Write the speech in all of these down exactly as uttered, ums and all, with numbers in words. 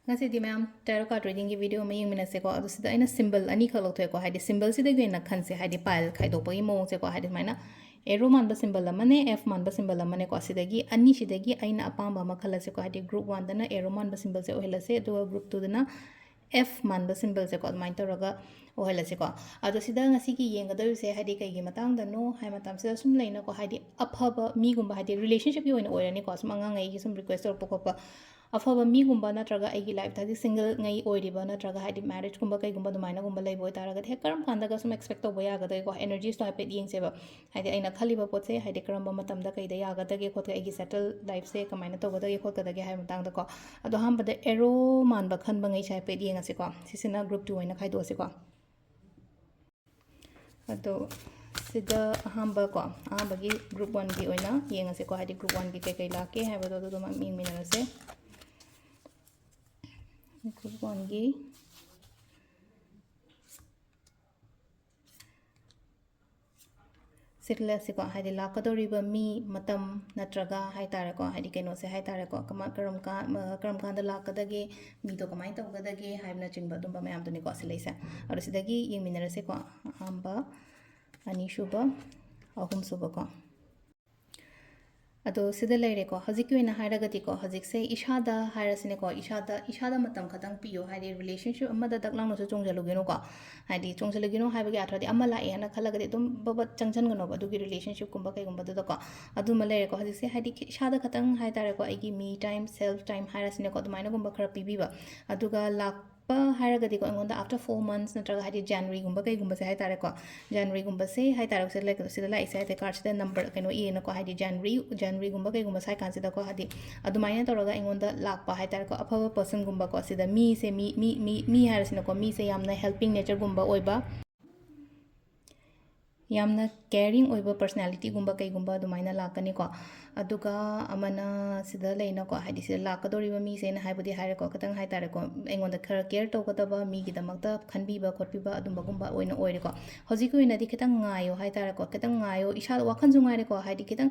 ꯉꯁꯤꯗꯤ ꯃꯌꯥꯝ tarot card readingꯒꯤ video ꯑꯃ ꯌꯦꯡꯃꯤꯟꯅꯁꯦꯀꯣ꯫ ꯑꯗꯨ ꯁꯤꯗ ꯑꯩꯅ symbol ꯑꯅꯤꯈꯛ ꯂꯧꯊꯣꯛꯑꯦꯀꯣ, ꯍꯥꯏꯗꯤ symbolꯁꯤꯗꯒꯤ ꯑꯣꯏꯅ ꯈꯟꯁꯦ, ꯍꯥꯏꯗꯤ pile ꯈꯥꯏꯗꯣꯛꯄꯒꯤ ꯃꯑꯣꯡꯁꯦꯀꯣ꯫ ꯍꯥꯏꯗꯤ ꯁꯨꯃꯥꯏꯅ arrow ꯃꯥꯟꯕ symbol ꯑꯃꯅꯦ, F ꯃꯥꯟꯕ symbol ꯑꯃꯅꯦꯀꯣ꯫ ꯁꯤꯗꯒꯤ ꯑꯅꯤꯁꯤꯗꯒꯤ ꯑꯩꯅ ꯑꯄꯥꯝꯕ ꯑꯃ ꯈꯜꯂꯁꯦꯀꯣ꯫ ꯍꯥꯏꯗꯤ group oneꯗꯅ arrow ꯃꯥꯟꯕ symbolꯁꯦ ꯑꯣꯏꯍꯜꯂꯁꯦ, ꯑꯗꯨꯒ group twoꯗꯅ F ꯃꯥꯟꯕ symbolꯁꯦꯀꯣ, ꯑꯗꯨꯃꯥꯏꯅ ꯇꯧꯔꯒ ꯑꯣꯏꯍꯜꯂꯁꯤꯀꯣ꯫ ꯑꯗꯣ ꯁꯤꯗ ꯉꯁꯤꯒꯤ ꯌꯦꯡꯒꯗꯧꯔꯤꯁꯦ ꯍꯥꯏꯗꯤ ꯀꯩꯒꯤ ꯃꯇꯥꯡꯗꯅꯣ ꯍꯥꯏ ꯃꯇꯝꯁꯤꯗ ꯁꯨꯝ ꯂꯩꯅꯀꯣ, ꯍꯥꯏꯗꯤ ꯑꯐꯕ ꯃꯤꯒꯨꯝꯕ, ꯍꯥꯏꯗꯤ relationshipꯀꯤ ꯑꯣꯏꯅ ꯑꯣꯏꯔꯅꯤꯀꯣ꯫ ꯁꯨꯝ ꯑꯉꯥꯡꯉꯩꯒꯤ ꯁꯨꯝ request ꯇꯧꯔꯛꯄ ꯈꯣꯠꯄ, ꯑꯐꯕ ꯃꯤꯒꯨꯝꯕ ꯅꯠꯇ꯭ꯔꯒ ꯑꯩꯒꯤ lifeꯇ ꯍꯥꯏꯗꯤ singleꯉꯩ ꯑꯣꯏꯔꯤꯕ ꯅꯠꯇ꯭ꯔꯒ ꯍꯥꯏꯗꯤ marriageꯀꯨꯝꯕ ꯀꯩꯒꯨꯝꯕ ꯑꯗꯨꯃꯥꯏꯅꯒꯨꯝꯕ ꯂꯩꯕ ꯑꯣꯏꯇꯥꯔꯒꯗꯤ ꯍꯦꯛ ꯀꯔꯝ ꯀꯥꯟꯗꯒ ꯁꯨꯝ expect ꯇꯧꯕ ꯌꯥꯒꯗꯒꯦꯀꯣ, energiesꯇꯣ ꯍꯥꯏꯐꯦꯠ ꯌꯦꯡꯁꯦꯕ꯫ ꯍꯥꯏꯗꯤ ꯑꯩꯅ ꯈꯜꯂꯤꯕ ꯄꯣꯠꯁꯦ ꯍꯥꯏꯗꯤ ꯀꯔꯝꯕ ꯃꯇꯝꯗ ꯀꯩꯗ ꯌꯥꯒꯗꯒꯦ ꯈꯣꯠꯀꯦ, ꯑꯩꯒꯤ settle lifeꯁꯦ ꯀꯃꯥꯏꯅ ꯇꯧꯒꯗꯒꯦ ꯈꯣꯠꯀꯗꯒꯦ ꯍꯥꯏꯕ ꯃꯇꯥꯡꯗꯀꯣ꯫ ꯑꯗꯣ ꯑꯍꯥꯟꯕꯗ arrow ꯃꯥꯟꯕ ꯈꯟꯕꯉꯩꯁꯦ ꯍꯥꯏꯐꯦꯠ ꯌꯦꯡꯉꯁꯤꯀꯣ꯫ ꯁꯤꯁꯤꯅ group two ꯑꯣꯏꯅ ꯈꯥꯏꯗꯣꯛꯑꯁꯤꯀꯣ꯫ ꯑꯗꯣ ꯁꯤꯗ ꯑꯍꯥꯟꯕ ꯀꯣ, ꯑꯍꯥꯟꯕꯒꯤ group oneꯒꯤ ꯑꯣꯏꯅ ꯌꯦꯡꯉꯁꯤꯀꯣ, ꯍꯥꯏꯗꯤ group oneꯒꯤ ꯀꯩꯀꯩ ꯂꯥꯛꯀꯦ ꯍꯥꯏꯕꯗꯣ ꯑꯗꯨꯗꯣ ꯌꯦꯡꯃꯤꯟꯅꯔꯁꯦ꯫ Group oneꯒꯤ ꯁꯤꯠꯂꯁꯤꯀꯣ, ꯍꯥꯏꯗꯤ ꯂꯥꯛꯀꯗꯧꯔꯤꯕ ꯃꯤ, ꯃꯇꯝ ꯅꯠꯇ꯭ꯔꯒ ꯍꯥꯏ ꯇꯥꯔꯦꯀꯣ, ꯍꯥꯏꯗꯤ ꯀꯩꯅꯣꯁꯦ ꯍꯥꯏ ꯇꯥꯔꯦꯀꯣ, ꯀꯃ-, ꯀꯔꯝ ꯀꯥ-, ꯃ-, ꯀꯔꯝ ꯀꯥꯟꯗ ꯂꯥꯛꯀꯗꯒꯦ, ꯃꯤꯗꯣ ꯀꯃꯥꯏꯅ ꯇꯧꯒꯗꯒꯦ ꯍꯥꯏꯕꯅꯆꯤꯡꯕ ꯑꯗꯨꯝꯕ ꯃꯌꯥꯝꯗꯨꯅꯤꯀꯣ ꯁꯤꯜꯂꯛꯏꯁꯦ꯫ ꯑꯗꯣ ꯁꯤꯗꯒꯤ ꯌꯦꯡꯃꯤꯟꯅꯔꯁꯦꯀꯣ, ꯑꯍꯥꯟꯕ, ꯑꯅꯤꯁꯨꯕ, ꯑꯍꯨꯝꯁꯨꯕꯀꯣ꯫ ꯑꯗꯣ ꯁꯤꯗ ꯂꯩꯔꯦꯀꯣ꯫ ꯍꯧꯖꯤꯛꯀꯤ ꯑꯣꯏꯅ ꯍꯥꯏꯔꯒꯗꯤꯀꯣ, ꯍꯧꯖꯤꯛꯁꯦ ꯏꯁꯥꯗ ꯍꯥꯏꯔꯁꯤꯅꯦꯀꯣ, ꯏꯁꯥꯗ, ꯏꯁꯥꯗ ꯃꯇꯝ ꯈꯛꯇꯪ ꯄꯤꯌꯣ꯫ ꯍꯥꯏꯗꯤ relationship ꯑꯃꯗ ꯗꯛ ꯂꯥꯎꯅꯁꯨ ꯆꯣꯡꯁꯤꯜꯂꯨꯒꯤꯅꯨꯀꯣ꯫ ꯍꯥꯏꯗꯤ ꯆꯣꯡꯁꯤꯜꯂꯨꯒꯤꯅꯣ ꯍꯥꯏꯕꯒꯤ ꯑꯔꯊꯗꯤ ꯑꯃ ꯂꯥꯛꯑꯦ ꯍꯥꯏꯅ ꯈꯜꯂꯒꯗꯤ ꯑꯗꯨꯝ ꯕꯕꯠ ꯆꯪꯁꯤꯟꯒꯅꯣꯕ ꯑꯗꯨꯒꯤ relationshipꯀꯨꯝꯕ ꯀꯩꯒꯨꯝꯕꯗꯨꯗꯀꯣ꯫ ꯑꯗꯨꯃ ꯂꯩꯔꯦꯀꯣ꯫ ꯍꯧꯖꯤꯛꯁꯦ ꯍꯥꯏꯗꯤ ꯈꯤ-, ꯏꯁꯥꯗ ꯈꯛꯇꯪ ꯍꯥꯏ ꯇꯥꯔꯦꯀꯣ, ꯑꯩꯒꯤ me time, self time ꯍꯥꯏꯔꯁꯤꯅꯦꯀꯣ, ꯑꯗꯨꯃꯥꯏꯅꯒꯨꯝꯕ ꯈꯔ ꯄꯤꯕꯤꯕ꯫ ꯑꯗꯨꯒ ꯂꯥꯛꯄ ꯍꯥꯏꯔꯒꯗꯤꯀꯣ, ꯑꯩꯉꯣꯟꯗ after four months ꯅꯠꯇ꯭ꯔꯒ ꯍꯥꯏꯗꯤ Januaryꯒꯨꯝꯕ ꯀꯩꯒꯨꯝꯕꯁꯦ ꯍꯥꯏ ꯇꯥꯔꯦꯀꯣ, Januaryꯒꯨꯝꯕꯁꯦ ꯍꯥꯏ ꯇꯥꯔꯦ, ꯁꯤꯗ ꯂꯩ-, ꯁꯤꯗ ꯂꯥꯛꯏꯁꯦ ꯍꯥꯏ ꯇꯥꯔꯦ, cardꯁꯤꯗ number ꯀꯩꯅꯣ ꯏꯔꯦꯅꯀꯣ, ꯍꯥꯏꯗꯤ January, Januaryꯒꯨꯝꯕ ꯀꯩꯒꯨꯝꯕ ꯁ꯭ꯋꯥꯏ ꯀꯥꯟꯁꯤꯗꯀꯣ, ꯍꯥꯏꯗꯤ ꯑꯗꯨꯃꯥꯏꯅ ꯇꯧꯔꯒ ꯑꯩꯉꯣꯟꯗ ꯂꯥꯛꯄ ꯍꯥꯏ ꯇꯥꯔꯦꯀꯣ, ꯑꯐꯕ personꯒꯨꯝꯕꯀꯣ, ꯁꯤꯗ ꯃꯤꯁꯦ, ꯃꯤ, ꯃꯤ, ꯃꯤ, ꯃꯤ ꯍꯥꯏꯔꯁꯤꯅꯀꯣ, ꯃꯤꯁꯦ ꯌꯥꯝꯅ helping natureꯒꯨꯝꯕ ꯑꯣꯏꯕ, ꯌꯥꯝꯅ caring ꯑꯣꯏꯕ personalityꯒꯨꯝꯕ ꯀꯩꯒꯨꯝꯕ ꯑꯗꯨꯃꯥꯏꯅ ꯂꯥꯛꯀꯅꯤꯀꯣ꯫ ꯑꯗꯨꯒ ꯑꯃꯅ ꯁꯤꯗ ꯂꯩꯅꯀꯣ, ꯍꯥꯏꯗꯤ ꯁꯤꯗ ꯂꯥꯛꯀꯗꯧꯔꯤꯕ ꯃꯤꯁꯦ ꯑꯩꯅ ꯍꯥꯏꯕꯨꯗꯤ ꯍꯥꯏꯔꯦꯀꯣ, ꯈꯤꯇꯪ ꯍꯥꯏꯇꯥꯔꯦꯀꯣ, ꯑꯩꯉꯣꯟꯗ ꯈꯔ ꯀꯦꯌꯔ ꯇꯧꯒꯗꯕ, ꯃꯤꯒꯤꯗꯃꯛꯇ ꯈꯟꯕꯤꯕ ꯈꯣꯠꯄꯤꯕ ꯑꯗꯨꯝꯕꯒꯨꯝꯕ ꯑꯣꯏꯅ ꯑꯣꯏꯔꯦꯀꯣ꯫ ꯍꯧꯖꯤꯛꯀꯤ ꯑꯣꯏꯅꯗꯤ ꯈꯤꯇꯪ ꯉꯥꯏꯌꯣ ꯍꯥꯏꯇꯥꯔꯦꯀꯣ, ꯈꯤꯇꯪ ꯉꯥꯏꯌꯣ, ꯏꯁꯥꯗ ꯋꯥꯈꯜꯁꯨ ꯉꯥꯏꯔꯦꯀꯣ, ꯍꯥꯏꯗꯤ ꯈꯤꯇꯪ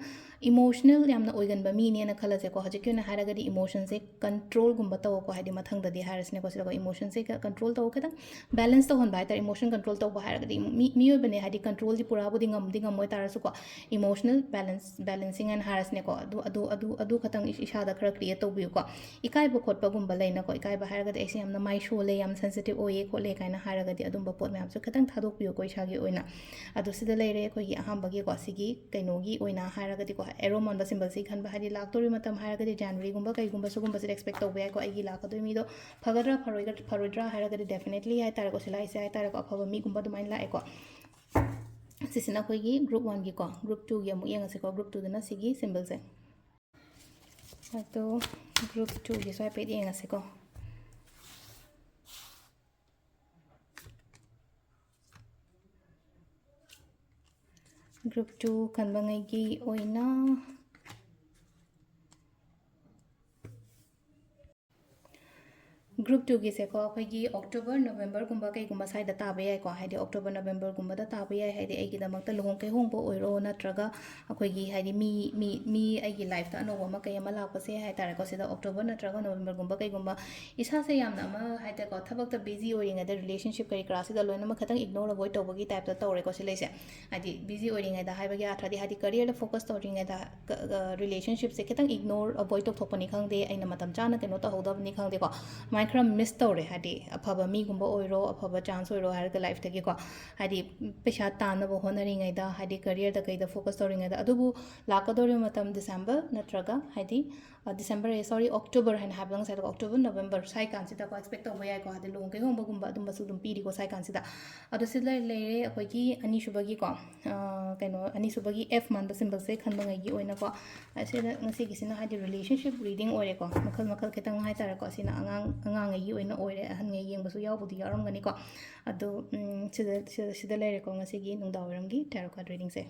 ꯏꯃꯣꯁꯅꯦꯜ ꯌꯥꯝꯅ ꯑꯣꯏꯒꯟꯕ ꯃꯤꯅꯦꯅ ꯈꯜꯂꯁꯦꯀꯣ꯫ ꯍꯧꯖꯤꯛꯀꯤ ꯑꯣꯏꯅ ꯍꯥꯏꯔꯒꯗꯤ ꯏꯃꯣꯁꯟꯁꯦ ꯀꯟꯇ꯭ꯔꯣꯜꯒꯨꯝꯕ ꯇꯧꯀꯣ, ꯍꯥꯏꯗꯤ ꯃꯊꯪꯗꯗꯤ ꯍꯥꯏꯔꯁꯤꯅꯦꯀꯣ, ꯁꯤꯗꯀꯣ ꯏꯃꯣꯁꯟꯁꯦ ꯀꯟꯇ꯭ꯔꯣꯜ ꯇꯧ, ꯈꯤꯇꯪ ꯕꯦꯂꯦꯟꯁ ꯇꯧꯍꯟꯕ ꯍꯥꯏꯇꯥꯔꯦ꯫ ꯏꯃꯣꯁꯟ ꯀꯟꯇ꯭ꯔꯣꯜ ꯇꯧꯕ ꯍꯥꯏꯔꯒꯗꯤ ꯃꯤ, ꯃꯤꯑꯣꯏꯕꯅꯦ, ꯍꯥꯏꯗꯤ ꯀꯟꯇ꯭ꯔꯣꯜꯗꯤ ꯄꯨꯔꯥꯕꯨꯗꯤ ꯉꯝꯗꯤ ꯉꯝꯃꯣꯏ ꯇꯥꯔꯁꯨꯀꯣ, ꯏꯃꯣꯁꯅꯦꯜ ꯕꯦꯂꯦꯟꯁ, ꯕꯦꯂꯦꯟꯁꯤꯡ ꯍꯥꯏꯅ ꯍꯥꯏꯔꯁꯤꯅꯦꯀꯣ, ꯑꯗꯨ, ꯑꯗꯨ, ꯑꯗꯨ, ꯑꯗꯨ ꯈꯇꯪ ꯏꯁꯥꯗ ꯈꯔ ꯀ꯭ꯔꯤꯌꯦꯠ ꯇꯧꯕꯤꯌꯨꯀꯣ꯫ ꯏꯀꯥꯏꯕ ꯈꯣꯠꯄꯒꯨꯝꯕ ꯂꯩꯅꯀꯣ, ꯏꯀꯥꯏꯕ ꯍꯥꯏꯔꯒꯗꯤ ꯑꯏꯁꯦ ꯌꯥꯝꯅ ꯃꯥꯏ ꯁꯣꯜꯂꯦ, ꯌꯥꯝ ꯁꯦꯟꯁꯤꯇꯤꯞ ꯑꯣꯏꯌꯦ ꯈꯣꯠꯂꯦ ꯀꯥꯏꯅ ꯍꯥꯏꯔꯒꯗꯤ ꯑꯗꯨꯝꯕ ꯄꯣꯠ ꯃꯌꯥꯝꯁꯨ ꯈꯤꯇꯪ ꯊꯥꯗꯣꯛꯄꯤꯌꯨꯀꯣ ꯏꯁꯥꯒꯤ ꯑꯣꯏꯅ꯫ ꯑꯗꯣ ꯁꯤꯗ ꯂꯩꯔꯦ ꯑꯩꯈꯣꯏꯒꯤ ꯑꯍꯥꯟꯕꯒꯤꯀꯣ, ꯁꯤꯒꯤ ꯀꯩꯅꯣꯒꯤ ꯑꯣꯏꯅ ꯍꯥꯏꯔꯒꯗꯤꯀꯣ, ꯑꯦꯔꯣ ꯃꯥꯟꯕ ꯁꯤꯝꯕꯜꯁꯤ ꯈꯟꯕ, ꯍꯥꯏꯗꯤ ꯂꯥꯛꯇꯣꯔꯤ ꯃꯇꯝ ꯍꯥꯏꯔꯒꯗꯤ ꯖꯅꯋꯥꯔꯤꯒꯨꯝꯕ ꯀꯩꯒꯨꯝꯕ ꯁꯤꯒꯨꯝꯕꯁꯤꯗ ꯑꯦꯛꯁꯄꯦꯛ ꯇꯧꯕ ꯌꯥꯏꯀꯣ꯫ ꯑꯩꯒꯤ ꯂꯥꯛꯀꯗꯣꯏ ꯃꯤꯗꯣ ꯐꯒꯗ꯭ꯔꯥ ꯐꯔꯣꯏꯒ-, ꯐꯔꯣꯏꯗ꯭ꯔꯥ ꯍꯥꯏꯔꯒꯗꯤ ꯗꯦꯐꯤꯅꯦꯠꯂꯤ ꯍꯥꯏꯇꯥꯔꯦꯀꯣ, ꯁꯤ ꯂꯥꯛꯏꯁꯦ ꯍꯥꯏꯇꯥꯔꯦꯀꯣ, ꯑꯐꯕ ꯃꯤꯒꯨꯝꯕ ꯑꯗꯨꯃꯥꯏꯅ ꯂꯥꯛꯑꯦꯀꯣ꯫ ꯁꯤꯁꯤꯅ ꯑꯩꯈꯣꯏꯒꯤ ꯒ꯭ꯔꯨꯞ ꯋꯥꯟꯒꯤꯀꯣ꯫ ꯒ꯭ꯔꯨꯞ ꯇꯨꯒꯤ ꯑꯃꯨꯛ ꯌꯦꯡꯉꯁꯤꯀꯣ꯫ ꯒ꯭ꯔꯨꯞ ꯇꯨꯗꯅ ꯁꯤꯒꯤ ꯁꯤꯝꯕꯜꯁꯦ꯫ ꯑꯗꯣ ꯒ꯭ꯔꯨꯞ ꯇꯨꯒꯤꯁꯨ ꯍꯥꯏꯐꯦꯠ ꯌꯦꯡꯉꯁꯤꯀꯣ꯫ ꯒ꯭ꯔꯨꯞ ꯇꯨ ꯈꯟꯕꯉꯩꯒꯤ ꯑꯣꯏꯅ ꯒ꯭ꯔꯨꯞ ꯇꯨꯒꯤꯁꯦꯀꯣ, ꯑꯩꯈꯣꯏꯒꯤ ꯑꯣꯛꯇꯣꯕꯔ, ꯅꯣꯕꯦꯝꯕꯔꯒꯨꯝꯕ ꯀꯩꯒꯨꯝꯕ ꯁ꯭ꯋꯥꯏꯗ ꯇꯥꯕ ꯌꯥꯏꯀꯣ꯫ ꯍꯥꯏꯗꯤ ꯑꯣꯛꯇꯣꯕꯔ, ꯅꯣꯕꯦꯝꯕꯔꯒꯨꯝꯕꯗ ꯇꯥꯕ ꯌꯥꯏ꯫ ꯍꯥꯏꯗꯤ ꯑꯩꯒꯤꯗꯃꯛꯇ ꯂꯨꯍꯣꯡ ꯀꯩꯍꯣꯡꯕ ꯑꯣꯏꯔꯣ, ꯅꯠꯇ꯭ꯔꯒ ꯑꯩꯈꯣꯏꯒꯤ ꯍꯥꯏꯗꯤ ꯃꯤ, ꯃꯤ, ꯃꯤ ꯑꯩꯒꯤ ꯂꯥꯏꯐꯇ ꯑꯅꯧꯕ ꯑꯃ ꯀꯩ ꯑꯃ ꯂꯥꯛꯄꯁꯦ ꯍꯥꯏꯇꯥꯔꯦꯀꯣ꯫ ꯁꯤꯗ ꯑꯣꯛꯇꯣꯕꯔ ꯅꯠꯇ꯭ꯔꯒ ꯅꯣꯕꯦꯝꯕꯔꯒꯨꯝꯕ ꯀꯩꯒꯨꯝꯕ ꯏꯁꯥꯁꯦ ꯌꯥꯝꯅ ꯑꯃ ꯍꯥꯏꯇꯥꯔꯦꯀꯣ, ꯊꯕꯛꯇ ꯕꯤꯖꯤ ꯑꯣꯏꯔꯤꯉꯩꯗ, ꯔꯤꯂꯦꯁꯟꯁꯤꯞ ꯀꯔꯤ ꯀꯔꯥꯁꯤꯗ ꯂꯣꯏꯅꯃꯛ ꯈꯤꯇꯪ ꯏꯒꯅꯣꯔ ꯑꯦꯚꯣꯏꯗ ꯇꯧꯕꯒꯤ ꯇꯥꯏꯞꯇ ꯇꯧꯔꯦꯀꯣ ꯁꯤ ꯂꯩꯁꯦ꯫ ꯍꯥꯏꯗꯤ ꯕꯤꯖꯤ ꯑꯣꯏꯔꯤꯉꯩꯗ ꯍꯥꯏꯕꯒꯤ ꯑꯥꯔꯊꯗꯤ, ꯍꯥꯏꯗꯤ ꯀꯔꯤꯌꯔꯗ ꯐꯣꯀꯁ ꯇꯧꯔꯤꯉꯩꯗ, ꯀ-, ꯑ, ꯔꯤꯂꯦꯁꯟꯁꯤꯞꯁꯦ ꯈꯤꯇꯪ ꯏꯒꯅꯣꯔ ꯑꯦꯚꯣꯏꯗ ꯇꯧꯊꯣꯛꯄꯅꯤ ꯈꯪꯗꯦ, ꯑꯩꯅ ꯃꯇꯝ ꯆꯥꯅ ꯀꯩꯅꯣ ꯇꯧꯍꯧꯗꯕꯅꯤ ꯈꯪꯗꯦꯀꯣ, ꯑꯗꯨꯃꯥꯏꯅ ꯈꯔ ꯃꯤꯁ ꯇꯧꯔꯦ꯫ ꯍꯥꯏꯗꯤ ꯑꯐꯕ ꯃꯤꯒꯨꯝꯕ ꯑꯣꯏꯔꯣ, ꯑꯐꯕ ꯆꯥꯟꯁ ꯑꯣꯏꯔꯣ ꯍꯥꯏꯔꯒ ꯂꯥꯏꯐꯇꯒꯤꯀꯣ, ꯍꯥꯏꯗꯤ ꯄꯩꯁꯥ ꯇꯥꯟꯅꯕ ꯍꯣꯠꯅꯔꯤꯉꯩꯗ, ꯍꯥꯏꯗꯤ ꯀꯔꯤꯌꯔꯗ ꯀꯩꯗ ꯐꯣꯀꯁ ꯇꯧꯔꯤꯉꯩꯗ꯫ ꯑꯗꯨꯕꯨ ꯂꯥꯛꯀꯗꯧꯔꯤꯕ ꯃꯇꯝ ꯗꯤꯁꯦꯝꯕꯔ ꯅꯠꯇ꯭ꯔꯒ ꯍꯥꯏꯗꯤ, ꯑ, ꯗꯤꯁꯦꯝꯕꯔ, ꯑꯦ, ꯁꯣꯔꯤ, ꯑꯣꯛꯇꯣꯕꯔ ꯍꯥꯏꯅ ꯍꯥꯏꯕꯗꯣ ꯉꯁꯥꯏꯗꯣ, ꯑꯣꯛꯇꯣꯕꯔ, ꯅꯣꯕꯦꯝꯕꯔ ꯁ꯭ꯋꯥꯏ ꯀꯥꯟꯁꯤꯗꯀꯣ ꯑꯦꯛꯁꯄꯦꯛ ꯇꯧꯕ ꯌꯥꯏꯀꯣ꯫ ꯍꯥꯏꯗꯤ ꯂꯨꯍꯣꯡ ꯀꯩꯍꯣꯡꯕꯒꯨꯝꯕ ꯑꯗꯨꯝꯕꯁꯨ ꯑꯗꯨꯝ ꯄꯤꯔꯤꯀꯣ ꯁ꯭ꯋꯥꯏ ꯀꯥꯟꯁꯤꯗ꯫ ꯑꯗꯣ ꯁꯤꯗ ꯂꯩꯔꯦ ꯑꯩꯈꯣꯏꯒꯤ ꯑꯅꯤꯁꯨꯕꯒꯤꯀꯣ, ꯑ, ꯀꯩꯅꯣ, ꯑꯅꯤꯁꯨꯕꯒꯤ ꯑꯦꯐ ꯃꯥꯟꯕ ꯁꯤꯝꯕꯜꯁꯦ ꯈꯟꯕꯉꯩꯒꯤ ꯑꯣꯏꯅꯀꯣ꯫ ꯑꯁꯤꯗ ꯉꯁꯤꯒꯤꯁꯤꯅ ꯍꯥꯏꯗꯤ ꯔꯤꯂꯦꯁꯟꯁꯤꯞ ꯔꯤꯗꯤꯡ ꯑꯣꯏꯔꯦꯀꯣ, ꯃꯈꯜ ꯃꯈꯜ ꯈꯤꯇꯪ ꯍꯥꯏꯇꯥꯔꯦꯀꯣ꯫ ꯁꯤꯅ ꯑꯉꯥꯡ, ꯑꯉꯥꯡꯉꯩꯒꯤ ꯑꯣꯏꯅ ꯑꯣꯏꯔꯦ, ꯑꯍꯟꯉꯩ ꯌꯦꯡꯕꯁꯨ ꯌꯥꯎꯕꯨꯗꯤ ꯌꯥꯎꯔꯝꯒꯅꯤꯀꯣ꯫ ꯑꯗꯣ, ꯎꯝ, ꯁꯤꯗ, ꯁꯤꯗ, ꯁꯤꯗ ꯂꯩꯔꯦꯀꯣ ꯉꯁꯤꯒꯤ ꯅꯨꯡꯗꯥꯡꯋꯥꯏꯔꯝꯒꯤ ꯇꯦꯔꯣ ꯀꯥꯔꯗ ꯔꯤꯗꯤꯡꯁꯦ꯫